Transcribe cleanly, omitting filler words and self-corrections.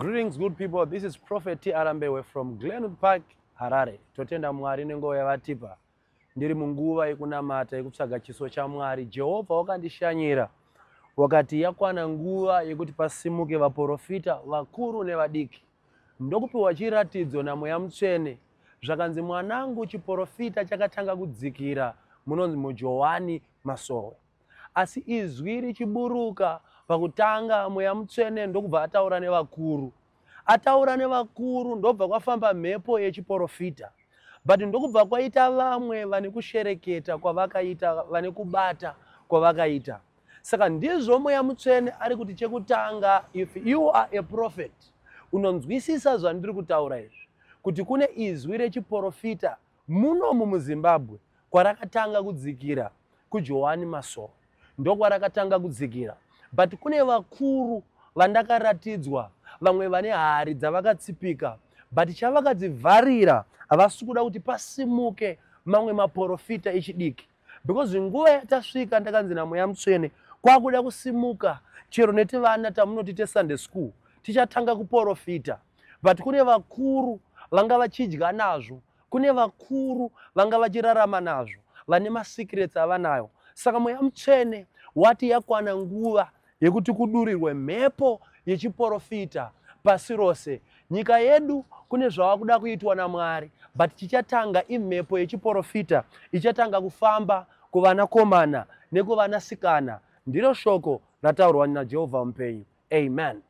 Greetings, good people. This is Prophet T. Arambewe from Glenwood Park, Harare. Totenda Mwari nenguva yavatipa. Ndiri munguva yekunamata yekutsvaga chiso chaMwari. Jehovha wakandishanyira wakati yakwana nguva yekuti pasimuke vaporofita vakuru nevadiki. Ndokupiwa chiratidzo naMweya Mutsvene zvakanzi mwanangu chiporofita chakatanga kudzikira munonzi muJohani Masowe. Asi izwi richiburuka pakutanga Mweya Mutsvene ndokubva ataura nevakuru. Ataura nevakuru ndobva kwafamba mhepo yechiporofita. But ndokubva kwaita vamwe vane kushereketa kwavakaita, vane kubata kwavakaita. Saka ndizvo Mweya Mutsvene ari kuti chekutanga, if you are a prophet, unonzwisisa zvandiri kutaura izvi, kuti kune izwi rechiporofita munomu muZimbabwe kwarakatanga kudzikira kuJohani Masowe, ndokwarakatanga kudzikira. But kune vakuru vandakaratidzwa, vamwe vane hari dzavakatsipika, but chavakadzivharira havasi kuda kuti pasimuke mamwe maporofita echidiki, because nguva yatasvika ndakanzi naMweya Mutsvene kwakuda kusimuka chero netivana tamunoti teSunday school tichatanga kuporofita. But kune vakuru vanga vachidya nazvo, kune vakuru vanga vachirarama nazvo, vane masecrets avanayo. Saka Mweya Mutsvene wati yakwana nguva yekuti kudurirwe mhepo yechiporofita pasi rose. Nyika yedu kune zvava kuda kuitwa naMwari, but chichatanga imhepo yechiporofita ichatanga kufamba kuvanakomana nekuvanasikana. Ndiro shoko rataurwa naJehovha mupenyu. Amen.